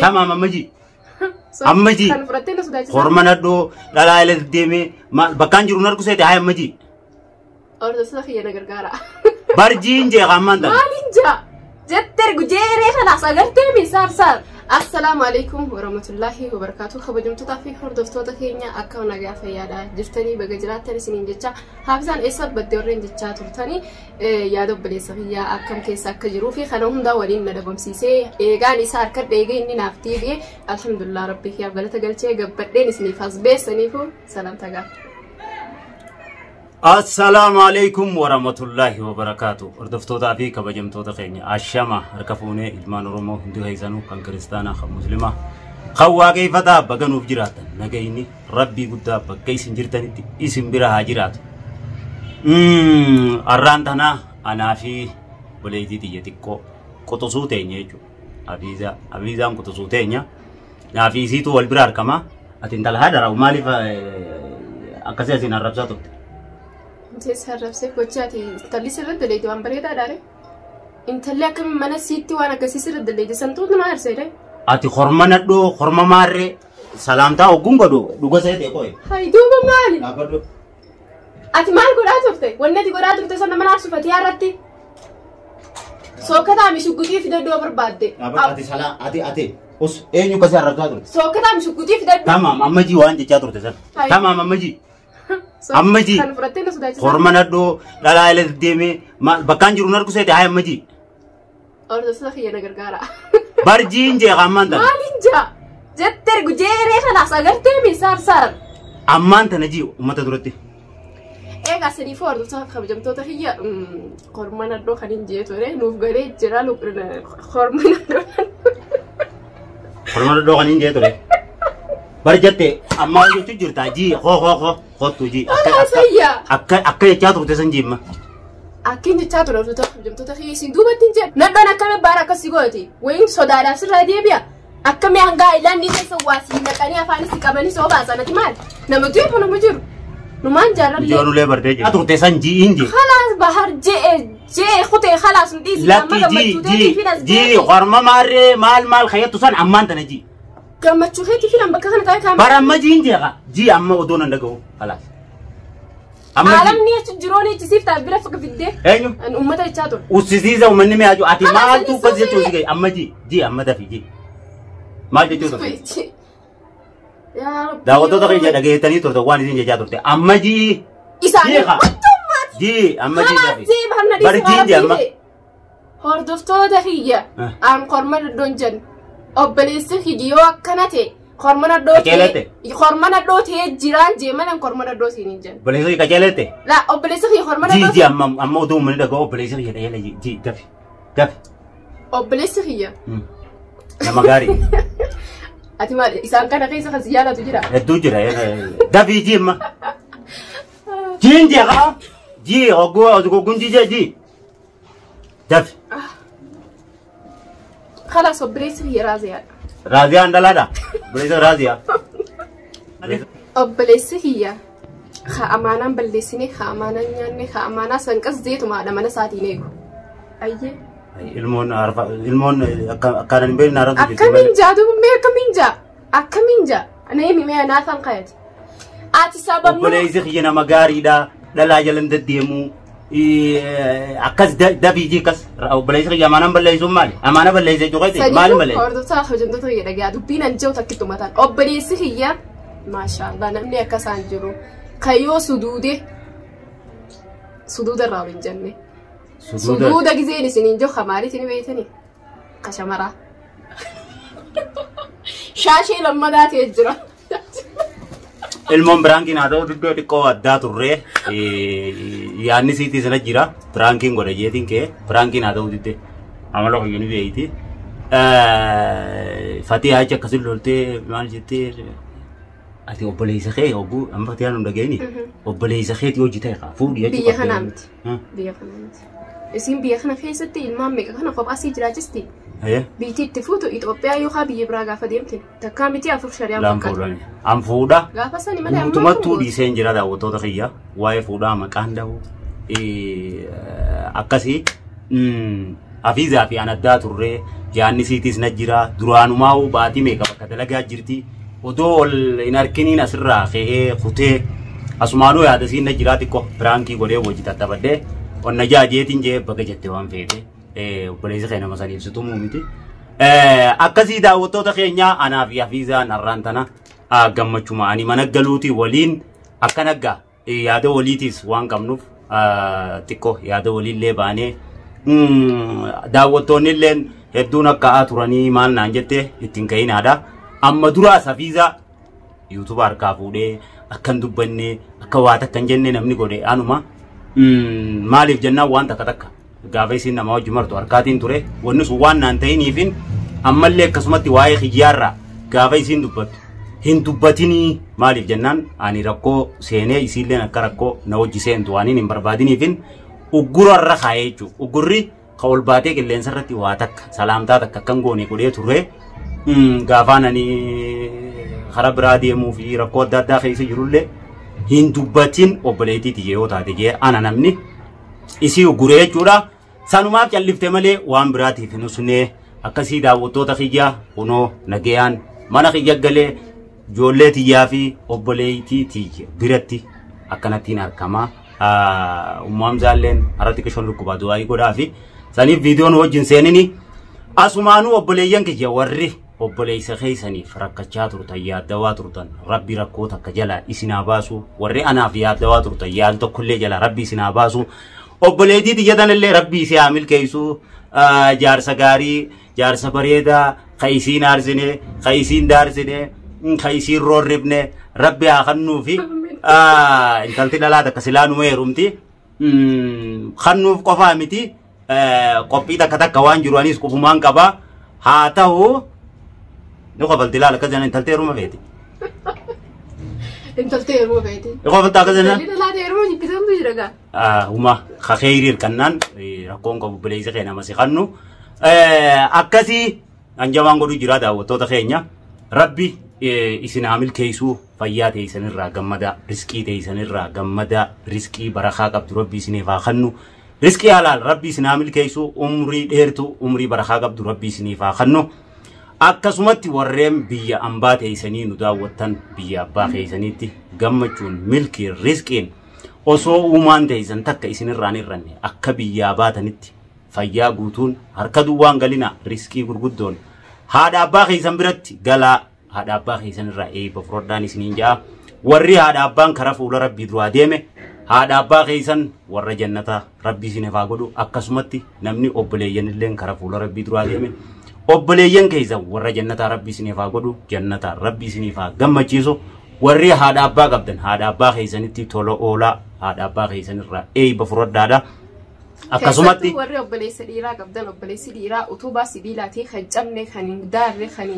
Tamaam amma ji. Amma ji. Kan fudhattee na sodaachisaa. Korma nadhoo dhalaa ila deemee bakkaan jiru narku seete haa amma ji. Hordoftoota kiyya na gargaara. Barjiin jee ammaan tana. Maaliin jaa? Jettee gujeeree kanaas agartee mi saarsaar. Assalaamu alaikum warahmatullaahi wabarakaatu. Kabajamtootaa fi hordoftoota keenya akka nagaa fayyaadha jirtanii baga jiraattan isiniin jecha haafisaan eessa baddee warreen jechaa turtanii yaada obboleessa kiyyaa akkam keessa akka jiruu fi kana hundaa waliin na dhabamsiisee eegaan isaa harkadha eegee inni naaf deebi'e alhamdulillah rabbii kiyyaaf galata galchee gabbadheen isiniif as beessaniifu salaamtaa gaafa. Assalaamu alaikum warahmatullaahi wabarakaatu. Hordoftootaa fi kabajamtoota keenya ashama harka fuunee ilmaan Oromoo hundi keessanuu kan kiristaanaa kan muslimaa kan waaqeffataa baga nuuf jiraatan nagayni rabbii guddaa bakka isin jirtanitti isin bira haa jiraatu. Arraan tanaa anaa fi obboleettii xiyya xiqqoo quxisuu teenya jechuudha. Abiizaa Abiizaan quxisuu teenya. Naa fi isiitu wal bira argama. Ati intala haadha maaliif akkasii asiin arrabsaa turte? Miseensa arrabsee gochaati intalli sirra daleeti waan bareedaadha ree. Intalli akkamiin mana siitti waan akkasii sirra daleeti santuu nama arsee. Ati horma nadhoo horma maarree salaamtaa ogguun godhu dhuga seetee qoye. Hayi duuba maali? Dhaabbadhu. Ati maal godhaa turte? Wanni ati godhaa turte sana mana aarsu fatii irratti. Sookataa mi shugguxii fidadhoo barbaadde. Dhaabbadhu ati salaa ati ati us eenyu akkasii arrabsaa turte? Sookataa mi shugguxii fidadhu. Tamaam amma jii waan jechaa turte sana. Hayi. Tamaam amma jii. Amma jii. Kan fudhattee na sodaachisaa. Horma nadhoo dhalaa ila deemee bakkaan jiru narku seete haa amma jii. Hordoftoota kiyya na gargaara. Barjiin jee ammaan tana. Maaliin jaa? Jettee gujeeree kanaas agartee mi saarsaar. Ammaan tana jii uummata duratti. Egaa sadiifuu hordoftoota kabajamtoota kiyya korma nadhoo kan hin jee ture nuuf galee jira korma nadhoo. Horma nadhoo kan hin jee ture. Bar jette ammaa hojjechuu jirta jii hoo hoo hoo hootu jii. Haasayyaa. Akka akka jechaa turte san jiimma. Akkin jechaa ture hordoftoota kabajamtoota kiyya isin duubatti hin jedhu. Nadhoon akkami baara akkasii gooti. Wayin sodaadhaaf sirraa deebi'a. Akkami hanga ayilaandii keessa waa sii naqanii afaan isii qabanii soo baasan ati maal? Nama jiru nama jiru. Numaan jaalallee. Ijoon ulee bardee jira. Turte san jii hin jee. Khalaas bahar je'e je'e kutee khalaas hin dhiisi. Lakki jii jii jii horma maarree maal maal kayyattu san ammaan tana jii. Gammachuu keetii filan bakka kana taa'ee kaa'ame. Bara amma jii hin jeeqa. Jii amma odoo nan dhaga'u khalaas. Amma jii. Aalamni achi jiroon echisiif ta'a bira fakka fiddee. Eenyu? An uummata jechaa ture. Ussisiisa uummanni mi'aa jiru. Ati Khalaas, maaltu akkas ani jechuu si gahe amma jii jii amma dafi jii. Maal jechuu turte? Yaa Rabbi. Daawwattoota keenya dhageettanii turte waan isin jechaa turte. Amma jii. Isaanii Jeeqa. wantummaati. Jii amma jii Khalaas dafi. jee bahar na Bari dhiisi jiin jee amma. Hordoftoota kiyya. Ah. Aan korma nadhoon jennu. Obboleessi kiyya yoo akkana ta'e korma nadhoo Qajeelate. Korma nadhoo ta'ee jiraan jee malan korma nadhoo siin hin jennu. Obboleessa kee qajeelette. La obboleessi kiyya korma Jii nadhoo jii amma amma odoo uummanni dhaga'u obboleessa kiyya qajeela jii jii dafi dafi. Obboleessi kiyya. Nama gaarii. Ati maal isaan kana keessa kan si jaalatu jira? Hedduu jira. Dafii jii amma. Jiin jee kaa. Jii hogguu hogguun jii jee jii. Dafi. Khalaas obboleessi kiyya raaziyaadha. Raaziyaan dhalaadha. Obboleessa raaziyaa. Obboleessi kiyya haa amaanaan balleessine haa amaanaan nyaanne haa amaanaa sanqas zeetumaadha mana isaatiin eegu. Ayyee. Ilmoon arfa ilmoon akka akkaan hin beekne arrabsu jirti Akkamiin malee. jaa duuba mee akkamiin jaa akkamiin jaa na himi mee naafan kayati. Ati sababnu Obboleessi kiyya nama gaariidha. Dhalaa jalan deddeemu. Akkas dafii jii akkas. Obboleessi kiyya amaanaan balleessuun maali? Amaana balleessa jechuu keeti maali balleessa? Hordoftoota hojjettoota kiyya dhagaa dubbiin an jiru takkitu mataan obboleessi kiyya maashaallah namni akka isaan jiru kayyoo suduude suduuda irraa hin jenne. Suduuda gizeen isiniin jiru kamaaliitiin ni beektanii? Kashamaraa. Shaashee lammadaa ta'ee jira. Ilmoon biraankiin haa ta'u iddoo xiqqoo addaa turree yaadni siitii sana jira. Biraankiin godha jeetiin kee biraankiin haa ta'u diddee amala kiyya ni beeyti. Fatii achi akkasii loltee maal jettee ati obboleessa kee hogguu amma Fatiyaan nu dhageenyi obboleessa keetii hojii ta'e kaa fuudhi jechuu Biyya qabdi. kanaa miti. Biyya kanaa miti. Isin biyya kana keessatti ilmaan meeqa kana kophaa sii jiraachisti? Biyyi itti fuutu Itoophiyaa yookaan biyya biraa gaafa deemte takkaa miti afur shari'aan Laan fakkaata. fuudhani. An fuudha. Gaafa sani malee amma Guutumattuu dhiiseen jira daawwattoota kiyya. Waa'ee fuudhaa maqaan dhahu. Akkasii. Hafiizaa fi an addaa turree yaanni siitis na jira duraanumaa'uu baatii meeqa bakka dalagaa jirti odoo ol hin harkiniin asirraa ka'ee kutee asumaanuu yaada siin na jiraa xiqqoo piraankii godhee wajji tattaphadhee onna jaajeetiin jee baga jette waan feete obboleessa kee nama saniif situmuu miti. Akkasii daawwattoota keenyaa anaa fi Hafiizaan har'aan tana gammachuma ani mana galuuti waliin akka naggaa yaada waliitiis waan qabnuuf xiqqoo yaada waliillee baanee daawwattoonni illeen hedduun akka haa turanii maal naan jette ittiin ka'inaadha. Amma duraas Hafiizaa yuutuuba harkaa fuudhee akkan dubbanne akka waa takka hin jenne namni godhe anuma maaliif jennaan waan takka takka gaafa isiin nama wajji martu harkaatiin ture wanni sun waan naan ta'iniifin ammallee akkasumatti waa'ee xiyyaarraa gaafa isiin dubbattu hin dubbatinii maaliif jennaan ani rakkoo seenee isiilleen akka rakkoo na wajji seentu waaniin hin barbaadiniifin uggura irra kaa'ee jechuudha. Uggurri ka ol baatee qilleensa irratti waa takka salaamtaa takka akkan goone godhee turre gaafaan ani karaa biraa deemuu fi rakkoo adda addaa keessa jirullee hin dubbatin obboleettii tiyya yoo taate jee ana namni isii ugguree jechuudha. Sanumaaf callifte malee waan biraatiif hin usnee akkasii daawwattoota kiyyaa kunoo nagayaan mana kiyya galee ijoollee tiyyaa fi obboleettii tiyya biratti akkanattiin argamaa. Ummaam zaalleen har'a xiqqishoon lukkubaa du'aayii godhaa fi saniif viidiyoon wajjin seenini asumaanuu obboleeyyan kiyya warri obboleessa keessaniif rakkachaa turtan yaaddawaa turtan rabbi rakkoo takka jala isin haa baasu warri anaaf yaaddawaa turtan yaal tokkollee jala rabbi isin haa baasu obboleettii tiyya tanallee rabbi isii haa milkeessu jaarsa gaarii jaarsa bareedaa ka isiin aarsine ka isiin daarsine ka isiin roorrifne rabbi haa kennuufi intalti dhalaa takka silaa numa heerumti kennuuf qofaa miti qophii takka takka waan jiru anis qufumaan qaba haa ta'u ni qofalti ilaala akkas jenna intalti heeruma feeti. Intalti heeruma feeti. Ni qofalti akkas jenna. Intalli dhalaa heeruma jibbisamtu jira gaa. Huma kakeerii hirkannaan rakkoon qabu buleessa keenya nama si kannu akkasii hanjamaan godhu jira daawwattoota keenya rabbi isin haa milkeessuu fayyaa teessanirraa gammadaa riskii teessanirraa gammadaa riskii barakaa qabdu rabbi isiniif haa kennu riskii halaal rabbi isin haa milkeessuu umrii dheertuu umrii barakaa qabdu rabbi isiniif haa kennu. Akkasumatti warreen biyya ambaa teessanii nu daawwattan biyya abbaa keessaniitti gammachuun milkiin riskiin osoo uumaan teessan takka isinirraan irranne akka biyyaa baatanitti fayyaa guutuun harka duwwaan galina riskii gurguddoon haadha abbaa keessan biratti galaa haadha abbaa keessan irraa eebba fudhadhaan isiniin ja'a warri haadha abbaan karaa fuula rabbii duraa deeme haadha abbaa keessan warra jannataa rabbii isiniif haa godhu akkasumatti namni obboleeyyan illeen karaa fuula rabbii duraa deeme obboleeyyan keessan warra jannataa rabbii isiniif haa godhu jannataa rabbii isiniif haa gammachiisu warri haadha abbaa qabdan haadha abbaa keessanitti tola oolaa haadha abbaa keessan irraa eebba fudhadhaadha. Akkasumatti warri obboleessa dhiiraa qabdan obboleessi dhiiraa utubaa sibiilaatii kan cabne kan hin daarre kan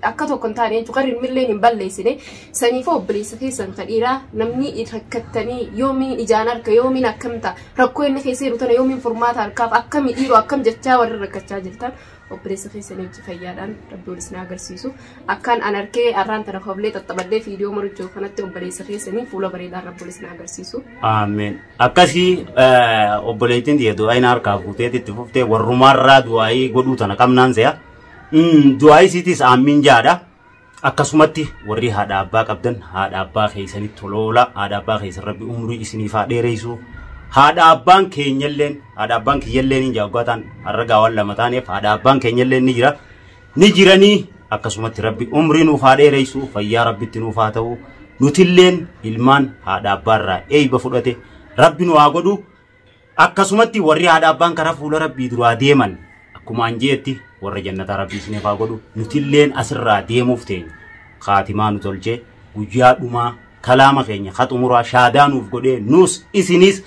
akka tokko hin taane jechuudha qarri illee hin balleessine saniifuu obboleessa keessan kan dhiiraa namni rakkattanii yoomiin ijaan harka yoomiin akkam ta'a rakkoo inni keessa jiru tana yoomiin furmaata harkaaf akkami dhiiru akkam jechaa warri rakkachaa jirtan obboleessa keessan hojii fayyaadhaan rabbi wal isin agarsiisu akkaan an harkee arraan tana koblee xaxxabadhee viidiyoo marjoo kanatti obboleessa keessanii fuula bareedaan rabbi wal isin agarsiisu. Ameen. Akkasii obboleettiin tiyya du'aayin harkaa fuuteetti itti fuftee warrumaarraa du'aayii godhuu tana qabnaan se'a. Du'aayii isiitis aamiin jaadha. Akkasumatti warri haadha abbaa qabdan haadha abbaa keessanitti toloola haadha abbaa keessan rabbi umrii isiniif haa dheeressu. Haadha abbaan keenyalleen haadha abbaan kiyyalleen hin jaaggataan har'a gaawwan lama taaneef haadha abbaan keenyalleen ni jira. Ni jiranii akkasumatti rabbi umrii nuuf haa dheeressu fayyaa rabbitti nuuf haa ta'u nutilleen ilmaan haadha abbaarraa eebba fudhate rabbi nu haa godhu. Akkasumatti warri haadha abbaan karaa fuula rabbii duraa deeman akkuma anjeetti warra jannataa rabbii isiniif haa godhu nutilleen asirraa deemuuf teenya kaatimaa nu tolchee guyyaa dhumaa kalaama keenya ka xumuraa shaadaa nuuf godhee nuus isinis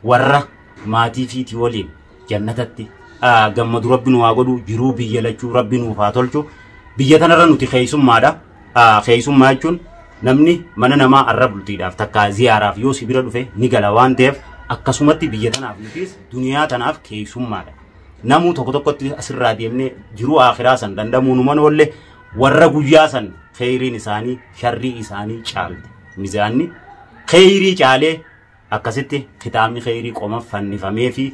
warra maatii fiitii waliin jannatatti gammadu rabbi nu haa godhu jiruu biyya lachuu rabbi nuuf haa tolchu biyya tanarra nuti keessummaadha keessummaa jechuun namni mana namaa arra bultiidhaaf takka ziyaaraaf yoo si bira dhufe ni gala waan ta'eef akkasumatti biyya tanaaf nutis duniyaa tanaaf keessummaadha. Namuu tokko tokkotti asirraa deemnee jiruu akhiraa san dandamuu numan oolle warra guyyaa san kheyriin isaanii sharrii isaanii caalte. Mizaanni kheyrii caalee akkasitti kitaabni kheyrii qoma fannifamee fi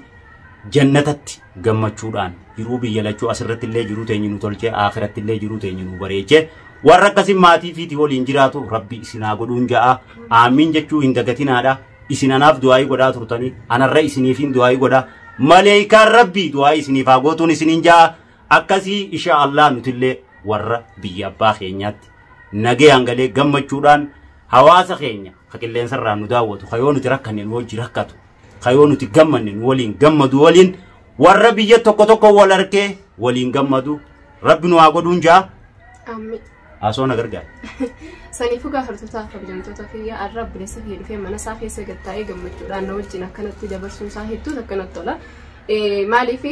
Jannatatti gammachuudhaan jiruu biyya lachuu asirratti illee jiruu teenyu nu tolchee akhiratti illee jiruu teenyu nu bareechee warra akkasii maatii fiitii waliin jiraatu rabbi isin haa godhuun ja'a. Aamiin jechuu hin dagatinaadha. Isin anaaf du'aayii godhaa turtanii anarra isiniifin du'aayii godha. Maleekaan rabbii du'aayii isiniif haa gootuun isiniin ja'a. Akkasii insha Allah nutillee warra biyya abbaa keenyaatti nagayaan galee gammachuudhaan hawaasa keenya ka qilleensarraa nu daawwatu ka yoo nuti rakkanne nu wajji rakkatu ka yoo nuti gammanne nu waliin gammadu waliin warra biyya tokko tokko wal harkee waliin gammadu rabbi nu haa godhuun ja'a. Amiin. Asoo na gargaara. Saniifuu gaafatoota kabajamtoota kiyya arra obboleessa kiyya dhufee mana isaa keessa gad taa'ee gammachuudhaan na wajjin akkanatti dabarsuun isaa hedduutu akkanatti tola. Maaliif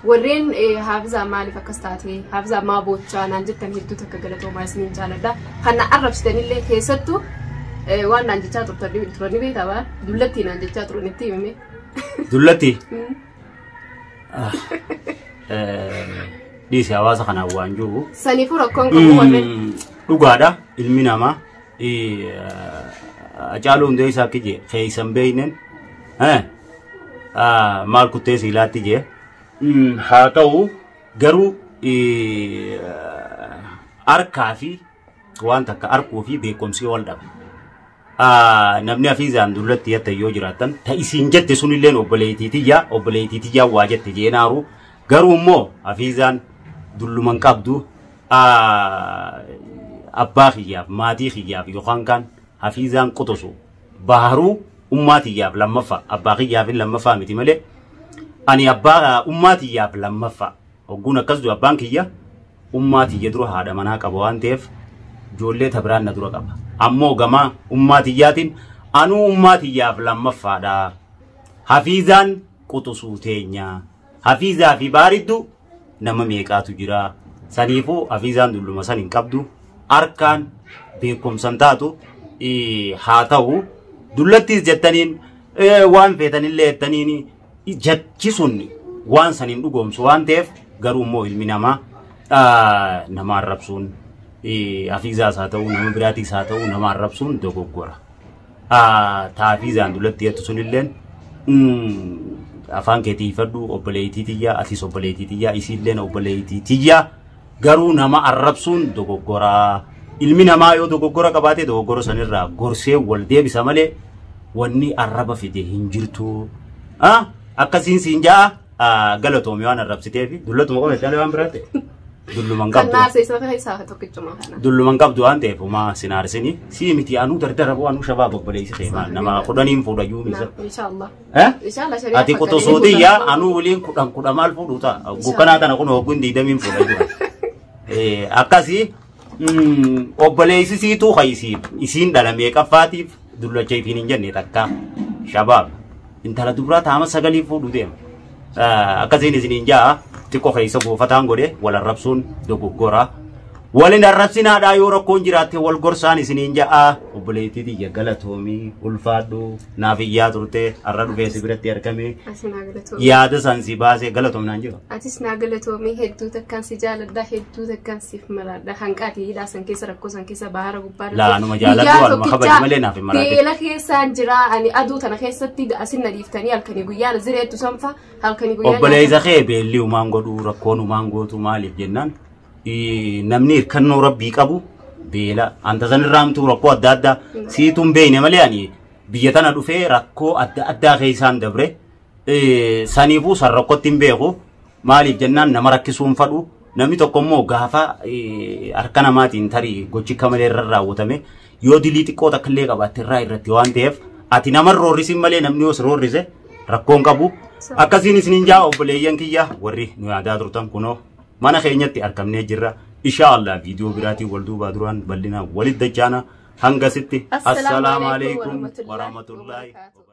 warreen haafizaa maaliif akkas taate haafizaa maa boochaa naan jettan hedduutu akka galatoomaa isiniin jaaladha. Kan na arrabsitanillee keessattuu waan naan jechaa turtan ni beektaa dullattii naan jechaa turan itti himime. Dullatti. Dhiisi hawaasa kanaan waan jiru. Saniifuu rakkoon qabu warreen. Dhugaadha ilmi namaa Hacaaluu Hundeessaa akka jee keessan beeynen maal kuttee siilaatti jee haa ta'u garuu harkaa fi waan takka arkuu fi beekumsi wal dhaba. Namni hafiizaan dullatti yatta yoo jiraattan ta isiin jette sunilleen obboleettii tiyyaa obboleettii tiyyaa waa jette jeenaaru garuu immoo hafiizaan dulluman qabdu abbaa kiyyaaf maatii kiyyaaf yookaan kan hafiizaan qutusu baharuu ummaa tiyyaaf lammaffaa abbaa kiyyaaf lammaffaa miti malee ani abbaa ummaa tiyyaaf lammaffaa hogguun akkas du'u abbaan kiyya ummaa tiyya dura haadha manaa qaba waan ta'eef ijoollee ta biraan na dura qaba. Ammoo gamaa ummaa tiyyaatiin anuu ummaa tiyyaaf lammaffaadha. Hafiizaan quxusuu teenya. Hafiizaa fi baariddu nama meeqaatu jira. Saniifuu hafiizaan dulluma san hin qabdu. Harkaan beekumsan taatu haa ta'u dullattiis jettaniin waan feetanillee jettaniin jechi sun waan san hin dhugoomsu waan ta'eef garuu immoo ilmi namaa nama arrabsuun hafiizaas haa ta'u nama biraatiis haa ta'u nama arrabsuun dogoggora. Ta hafiizaan dullatti jettu sunilleen afaan keetii ifadhu obboleettii tiyyaa atis obboleettii tiyyaa isiilleen obboleettii tiyyaa garuu nama arrabsuun dogoggora. Ilmi namaa yoo dogoggora qabaate dogoggora sanirraa gorsee wal deebisa malee wanni arraba fide hin jirtu. Akkasiin siin ja'a galatoomi waan arrabsiteefi dullatuma qofa jettee waan biraatti. Dulluman Kan qabdu. naarse isa keessaa tokkichuma kana. Dulluman qabdu waan ta'eef homaa sin aarsini. Sii miti anuu dardara bu'u anuu shabaab obboleessi ta'e maal nama kudhaniin fuudhayyuu misa. Inshaallah. Eh? Inshaallah shari'aa Ati quxusuuti yaa anuu waliin kudhan kudha maal fuudhu ta'a. Gukkanaa tana kun hogguun diidamiin fuudhayyuu. Akkasii obboleessi siituu hayisiif isiin dhalamee qaffaatiif dullacha ifiin hin jenne takka shabaab intala dubraa taama sagalii fuudhu deema. Akkasiin isiniin ja'a xiqqoo keessa goofataan godhe wal arrabsuun dogoggora. Walin arrabsinaadhaa yoo rakkoon jiraatte wal gorsaan isiniin ja'a obboleettii tiyya galatoomii ulfaadhu naaf iyyaa turte har'a dhufee si biratti argame Atis naa galatoomii. yaada san si baasee galatoomnaan jira. Atis naa galatoomii hedduu takkaan si jaaladha hedduu takkaan siif maraadha hanqaatii hidhaa san keessa rakkoo san keessa bahara gubbaa Laa, anuma jaaladhu, anuma kabaji malee naaf hin maraatin. Beela keessaan jira ani aduu tana keessatti asin na dhiiftanii halkanii guyyaa zireettu sanfa halkanii guyyaa. Obboleessa kee beelli umaan godhuu rakkoon umaan gootu maaliif jennaan namni hirkannoo rabbii qabu beela anta sanirraa hamtuu rakkoo adda addaa siitu hin beekne malee ani biyya tana dhufee rakkoo adda addaa keessaan dabre saniifuu san rakkootti hin beeku maaliif jennaan nama rakkisuun fadhu namni tokko immoo gaafa harka namaatiin tarii gochi akka malee irra raawwatame yoo dilii xiqqoo takka illee qabaatte irraa irratti waan ta'eef ati nama roorrisin malee namni yoo si roorrise rakkoon qabu. Akkasiin isiniin jaa obboleeyyan kiyya warri nu yaadaa turtan kunoo mana keenyatti argamnee jirra. Insha Allah viidiyoo biraatiin wal duubaa duraan bal'inaan walitti dachaana hangasitti Assalaamu assalaamu alaikum alaikum warahmatullahi warahmatullahi wabarakatuh.